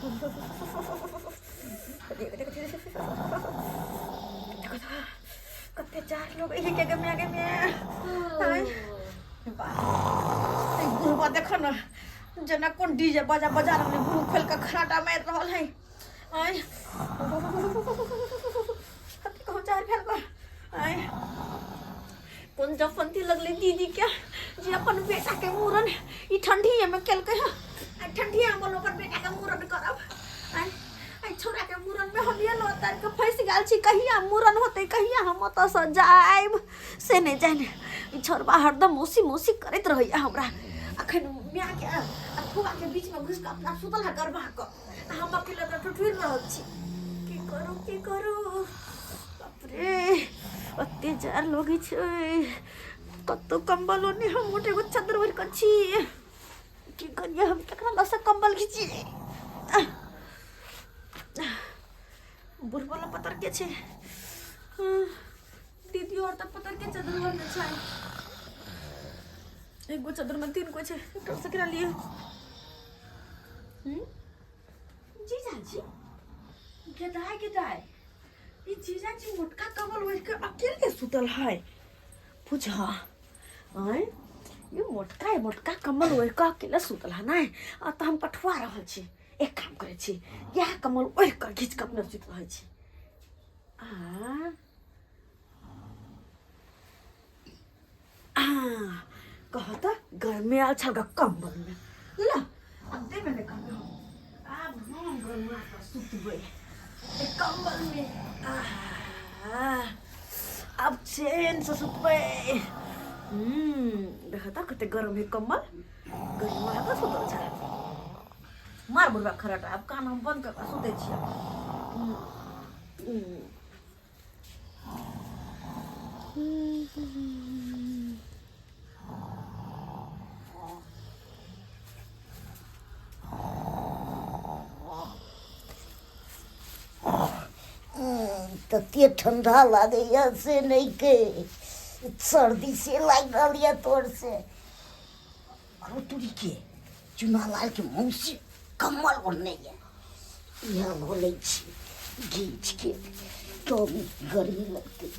देखो तो कते चार लोग एही के गमे गमे आय बाप रे बुढ़वा देखो न जेना कोन डीजे बजा बजा रहल मुंह खोल के खराटा मारि रहल है आय कते कहूँ चार भेल बा आय कोन जफंती लगले दीदी के जे अपन बेटा के मूड़न ई ठंडी में केलकै हँ आ ठंडी में बोलो अपन बेटा के मूड़न करब आय आई छोरा के मूड़न में हम ये लौतर के फंस गेल छी कहिया मूड़न होते कहिया हम ओतऽ से जायब से नहि जाने ई छोरबा हरदम मौसी मौसी करैत रहैया हमरा अखन माय के आ फुआ के बीच में घुसि कऽ अपना सुतल है गरबा कऽ आ हम अकेले तऽ ठुठुरि रहल छी की करू की करू बाप रे ओते जाड़ लगै छै कतौ कम्बलो नहि हम मोटे एगो चद्दर ओढ़ि कऽ छी की करियै हम केकरा लग से कम्बल घिचियै बुढ़बा पतर के छै दीदी और तऽ पतर के चदर ओढ़ने छै एगो चदर में तीन गो छै एकटा से केना लिए जीजाजी गेदाय गेदाय ई जीजाजी मोटका कम्बल ओढ़ के अकेले सुतल है बुझा आँय ई मोटका मोटका कम्बल ओढ़ के अकेले सुतल है नहि आ तऽ हम कठुआ रहल छी एक काम करै छी इएह कम्बल ओढ़ि कऽ घीच कऽ अपने सुति रहै छी आ आ कह तऽ गर्मी आयल छल गऽ कम्बलमे ल आब देबै ने कम्बल हम आब हम गरमा कऽ सुतबै एहि कम्बलमे आहा आब चैनसँ सुतबै देख तऽ कते गरम है कम्बल गरमा कऽ सुतल छै मार बुढ़बा खराटा आब कान हम बंद कऽ कऽ सुतै छियै तते ठंडा लागैया से नहि के सर्दी से लागि रहल यऽ तोर से अरे तुरी के चुनालाल के मौसी कम्बल ओढ़ने यऽ इएह लऽ लै छी घीच के तब गर्मी लगतै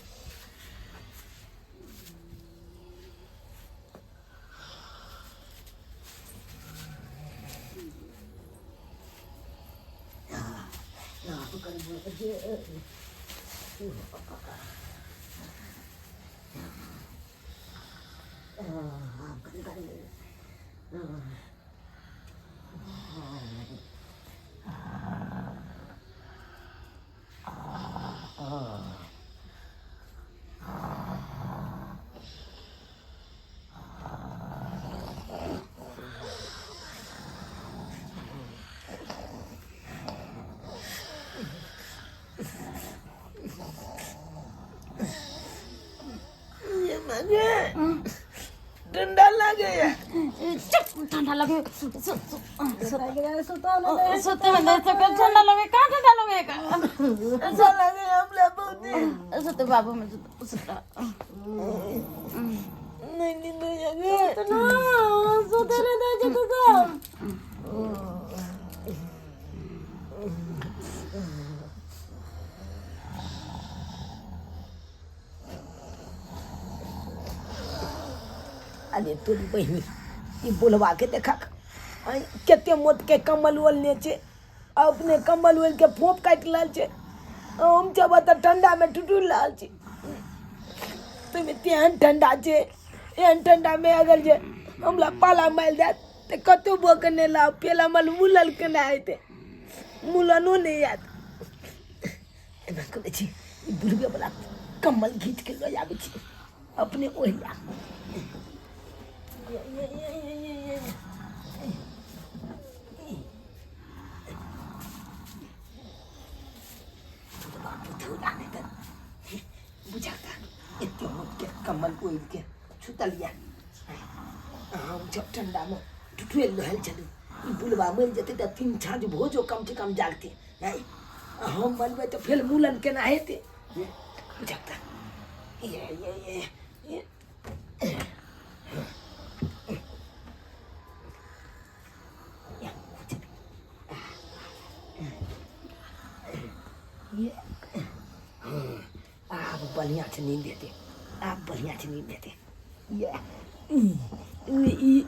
ठंडा लागैया ठंडा लगे सुते में नहीं सके ठंडा लगे कहाँ ठंडा लगे ठंडा लागैया हमरा बहुते सुते बाबू में सुता नहीं नींद होइया गे ना सुते रे दे जे तो अरे तोरी बहिनी ई बुढ़वा के देखक आँय, कते मोट के कम्बल ओढ़ने छै अपने कम्बल ओढ़ि के फोप काटि रहल छै हम जब तऽ ठंडा मे टुटुर रहल छी ताहिमे तेहन ठंडा छै एहन ठंडा मे अगर जे हमरा पाला मारि देत तऽ कतहु भऽ के नहि लाउ पेला हमर मुलल केना हेतै मुलनो नहि आयत एना करै छी ई बुढ़बेवला कम्बल घीच के लऽ आबै छी अपने ओहिया बुझाता एते मोटके कम्बल ओढ़ि के सुतल यऽ हम जब ठंडामे ठुठुएल रहल छलहुँ ई बुढ़बा मरि जेतै तऽ तीन छाँझ भोजो कमसँ कम जागतै नहि हम बनबै तऽ फेर मूलन केना हेतै बुझाता ये ये ये ये ये हाँ, आब बढ़िआँ से नींद हेतै, आब बढ़िआँ से नींद हेतै। ये ई ई ई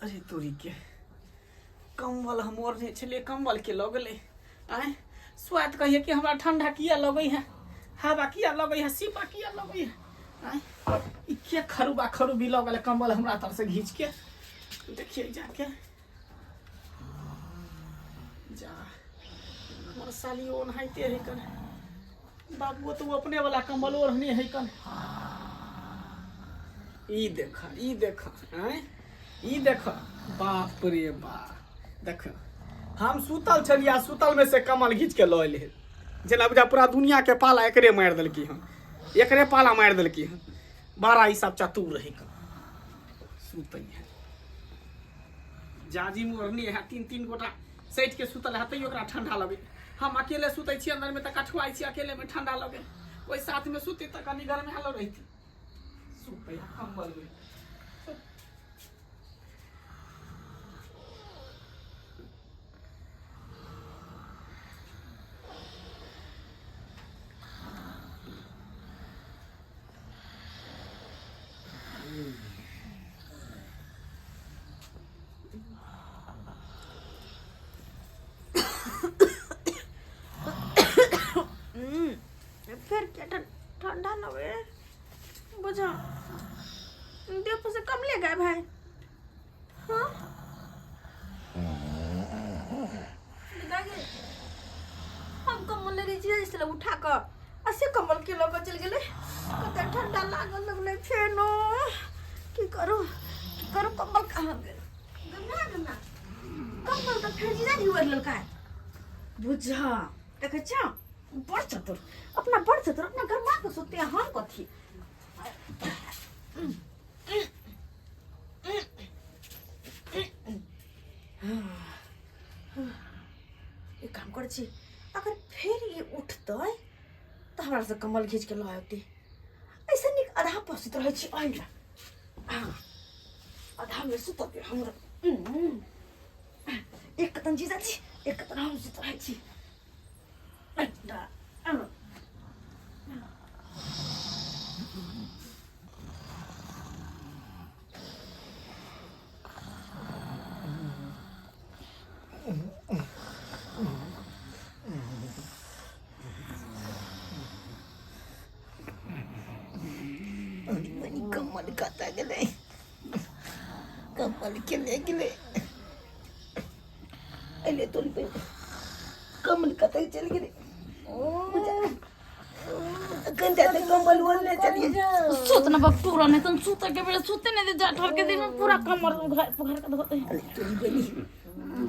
अरे तोरी के कम्बल हम ओढ़ने छलियै, कम्बल के लऽ गेलै। आँय स्वाद कहिए कि हमरा ठंडा किया लगै है, हवा किया लगै है, सीपा किया लगै है। आँय ई के खरुबा खरुबी लऽ गेलै कम्बल हमरा तर से घीच के। देखिए जाके जा हमर साली ओनाहिते है कन, बाबू तो अपने वाला कम्बल ओढ़ने है कन। ई देख, ई देख, आँय ई देख, बाप रे बाप। देख हम सुतल छलियै आ सुतल में से कमल घीच के लऽ एलै, जेना बुझा पूरा दुनिया के पाला एकरे मारि देलकी हन, एकरे पाला मारि देलकी हन। बड़ा ई सब चतुर है कन, सुतै है जाजिम ओढ़ने है, तीन तीन गोटा सटि के सुतल है तैयो ओकरा ठंडा लगे। हम अकेले सुतै छी अंदर में तऽ कठुआइ छी, अकेले में ठंडा लगे, ओहि साथ में सुती तऽ कनि गरमायल रहिती। सुतै है कम्बल में। फिर क्या ठंडा लगे बुझा देह पर से कम ले गए भाई। हाँ हम कम्बल ले रही इसलिए उठा कर असे कम्बल के लऽ कऽ चलि गेलै। कते ठंडा लागल लगलै फेनो। की करू की करू, कम्बल कहाँ गेल? गंगा गंगा कम्बल तऽ फेर जीजाजी ओढ़ि लेलकै। बुझा देखै छियै बड़ चतुर, अपना बड़ चतुर, अपना गरमा के सुते हम कथी। एक काम करै छी, अगर फेर ई उठतै तऽ हमरा से कम्बल घीच के लऽ औतै। ऐसे नीक आधा पर सुति रहै छी, एहिना हाँ आधा में सुतते हमरा। एक कतन जीजाजी, एक कतन हम सुति रहै छी। मनी कम्बल कतऽ गेलै? कम्बल के ले गेलै? अइले तोरी पे कम्बल कतऽ चलि गेलै? अखन जाते कम्बल ओढ़ने चलिए। सुत ना बाप पूरा नहीं तुम सुते के बेरे सुते नहीं दे जाट के दिन में पूरा कमर घर पकड़ के धोते हैं। अरे तोरी बनी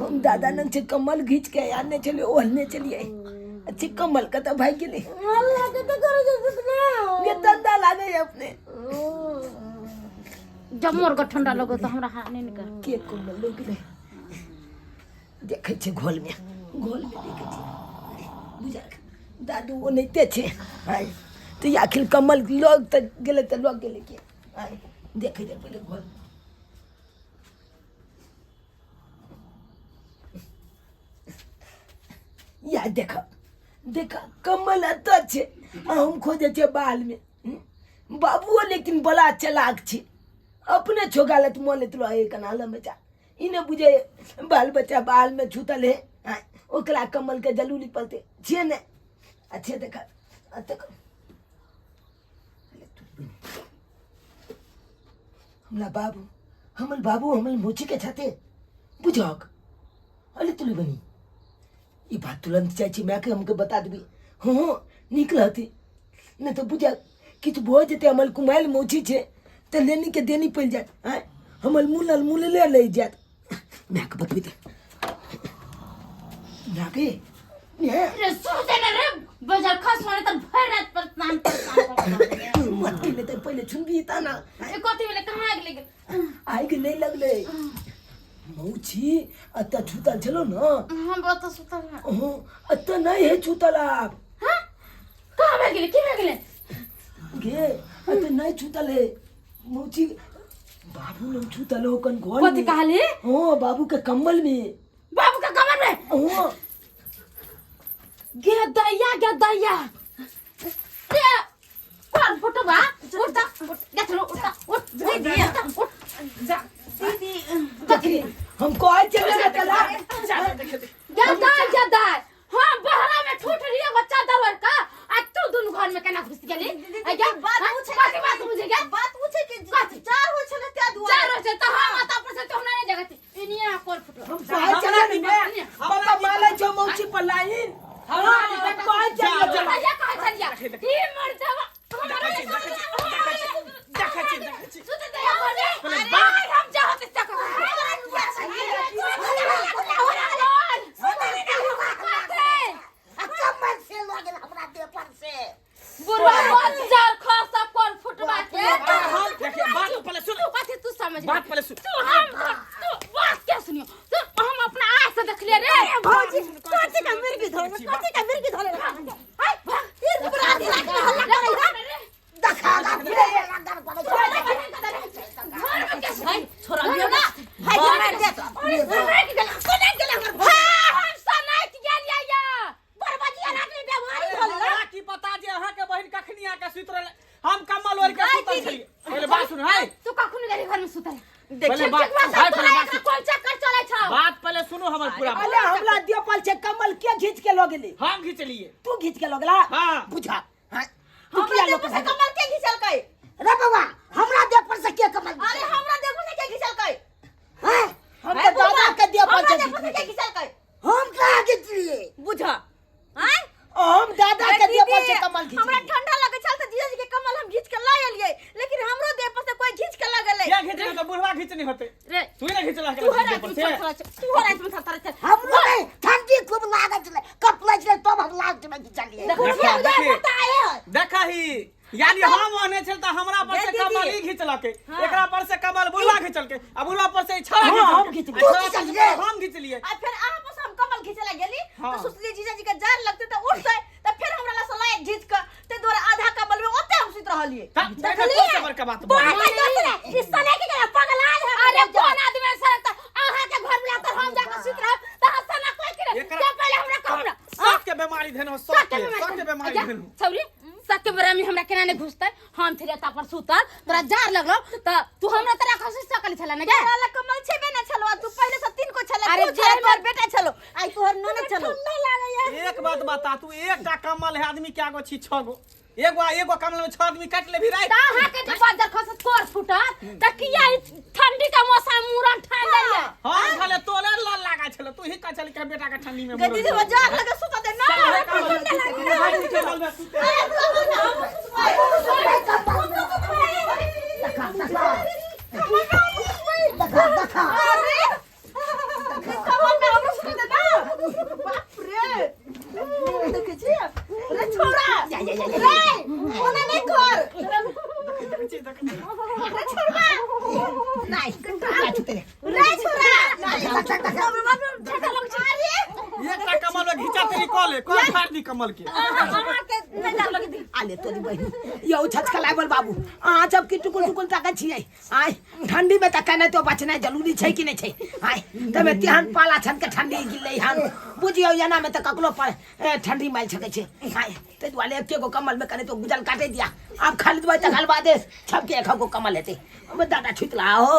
हम दादा नंग से कम्बल घींच के आने चले ओढ़ने चलिए। अच्छे कम्बल कतऽ भागि गेलै? अल्लाह के तो करो जो सुतना ये ठंडा लागे है अपने। जब मोर के ठंडा लगो तो हमरा हाथ नहीं निकल के कम्बल लोग गेलै? देखै छै घोल में, घोल में देखै छै। बुझा दादू ओनाहिते छै। आँय तऽ आखिर कम्बल लग तऽ गेलै तऽ लग गेलै के? आँय देखै छै पहिले घोल। या देख देख कम्बल एतऽ छै आ हम खोजै छियै बालमे। बाबुओ लेकिन बड़ा चलाक छै, अपने छोगालत मोलैत रहै कनाल में जा। ई नहि बुझे बाल बच्चा बाल में छूतल है, आँय, ओकरा कम्बल के जरूरी पड़तै छै नहि। अच्छे देख देख हमरा बाबू, हमर बाबू हमर मोची के छाते बुझक। अरे तुली बनी ई बात तुरंत चाहे छी मायके हमके बता देबी। हँ हँ नीक रहती, नहि तऽ बुझा किछु भऽ जेतै। हमर कुमारि मौसी छै तऽ लेनी के देनी पड़ि जायत। आँय हमर मुलल मुलले लहि जायत। मायके बतबी तऽ नाके ने रे सुते न रे बजर खस मारे त भर रात परेशान परेशान कर देलकै। मत ले तऽ पहिले छुनबी ता ना ए कथी भेलै कहाँ आगि लागि गेल आगि नहि लगलै मौसी एतऽ छुतल छलो न हम ओतऽ सुतल रह अहूँ एतऽ नहि है छुतल आब हाँ कहाँ भए गेलै की भए गेलै गे एतऽ नहि छुतल है मौसी बाबू लोग छुतल हो कन घर कथी में कहली हाँ बाबू के कम्बल में बाबू के कमर में हाँ गे दैया गे दैया रे कोन फोटो बा उठ जा उठ जा चलो उठ जा उठ दीदी उठ जा दीदी देखी हम कहै छियै ने चला गे दाय गे दाय हम बहरा में ठूठ रही एगो चादर ओढ़ के आ तू दुनू घर में केना घुस गेली दीदी गे बात हाँ? पूछे कथी बात बुझे गे बात पूछे के कथी? चार हो छले त्या दुआरे चार हो छै त हम आता पर से तो हमरा नहीं जगत इनिया कोर फुटो हम कहै छियै ने पापा मालै छौ मौसी पर लाइन हाँ हम कहै छियै ने चला या कहै छलिया ई मर जावा देखै छी, देखै छी, देखै छी, देखै छी। सुते दे अरे हम चाहत तक आ कम्बल से लऽ गेल हमरा देह पर से बुढ़वा बच्चा खसा कोन फुटवा के हम देखिए बात पहले सुन तू कथी तू समझ बात पहले सुन तू हम तू बात क्या सुनियो तू हम अपना आँख से देखलिए रे भौजी कथी का मिर्गी धरे कथी का मिर्गी धरे हाय भाग फिर पूरा आधी रात में हल्ला करे है देखा ना घर में कैसे भाई छोरा लियो ना भाई मार दे सुनाई गेला सुनाई गेला हमर हाँ हम सनाइत गेलियै या बर्बादिया रात में बीमारी धरल हमरा की पता जे अहाँ के बहिन कखनी आके सुति रहलै हम कम्बल ओढ़ के सुतल छलियै पहिले बात सुन है तू कखन गेली घर में सुतल पहिले बात भाई है, पहिले बात सुन। कोन चक्कर चलै छौ बात पहिले सुनू हमर पूरा बात। अरे हमरा दिया पल छै कम्बल के घीच के लऽ गेली हम घिचलियै तू घीच के लऽ गेला हाँ। बुझा हाँ तू हमरा किया देह लऽ पर के से भागल? कम्बल के घिचलकै रे बौआ हमरा देह पर से के कमल अरे हमरा देह पर से के घिचलकै हैं? हम तऽ दादा के दिया पल हमरा छै देह पर से के घिचलकै हम कहाँ घिचलिए बुझ आँय हम दादा के दिया पल छै कम्बल घीच हमरा के। ठंडा लगै छल तऽ जीजाजी के कम्बल हम घीच के ला एलियै लेकिन हमरो देह पर से कोई घीच के ला गेलै किया घिचले तऽ बुढ़वा घिचनी होतै रे तू ही ने घिचला तू हर रात में थरथरा तू हर रात में थरथरा चल हमरो नहीं ठंडी खूब लागल छलै कपलै छलै तब हम लास्ट में घिचलिए देखा, देखी। बताए देखही यानी हम ओहने छल तऽ हमरा पर से दीदी। कमल ई घिचलकै एकरा पर से कमल बुढ़वा घिचलकै आ बुढ़वा पर से ई छड़ा हाँ, हम घिचलकै घिचलियै। आ छड़ा तू घिचलियै? हम घिचलियै आ फिर अहाँ पर से हम कमल घीचे ला गेली हाँ। तऽ सोचलियै जीजाजी के जार लगतै तऽ उठतै तऽ फिर हमरा ला सलाह घीच के ताहि दुआरे आधा कमल में ओते हम सुति रहलियै तऽ एकर कोन से बड़का बात बात बोल है दोसरे ई सने के गेला पगला है अरे कोन आदमी सर त अहाँ के घर में लाकर हम जाके सुत रहब त अहाँ सना कोई के एकरा- से पहले हमरा कहू ना सबके बीमारी धेन हो सबके सबके बीमारी धेन हो छौरी सबके बीमारी हमरा केना नहीं घुसतै हम थिरे ता पर सुतल तोरा जार लगलो त तू हमरा तोरा खसि सकल छला ने गे तोरा लग कमल छेबे ना छलो आ तू पहले से तीन को छले अरे तू छले जे तोहर बेटा छलो आई तोहर ननद छलो ठंडा लागैया एक बात बता तू एकटा कमल है आदमी क्या गो छी छह गो एगो एगो कमल में छह आदमी काट लेबी राति त अहाँ के जे बाजर खसत कोर फुटत त किया ई ठंडी के मौसम मुरन ठान लेलियै हम खाले तोरे लल लागा छलो तू ही कह छली कि बेटा के ठंडी में गे दीदी वो जार लगे सुता दे ना चल, कमल, कमल में सुते। अरे कमल ना हम सुतबै देखा देखा देखा देखा अरे कमल ना हम सुते दे ना बाप रे देखै छी रे छोरा रे ओना नहीं कर देखै छी, देखै छी। रे छोरा नहीं रे छोरा देखा देखा अरे एकटा कमल में घिचा तेरी कॉल कॉल फाड़ दी कमल के अहाँ के नहीं डर लगै आले तोरी बहिनी यौ छचकलाबल बाबू अहाँ सब की टुकुल टुकुल ताकै छियै आय ठंडी में तऽ केनाहितो बचनाइ जरूरी छै कि नहि छै आय तमे तेहन पाला छन के ठंडी गिरलै हन बुझियौ एना में तऽ ककरो पर ठंडी मारि सकै छै आय ताहि दुआरे एके गो कमल में कने तो गुजल काटे दिया आब खरीदबै तकर बादे छबके एक गो कमल हेतै हमर दादा छुतला हो।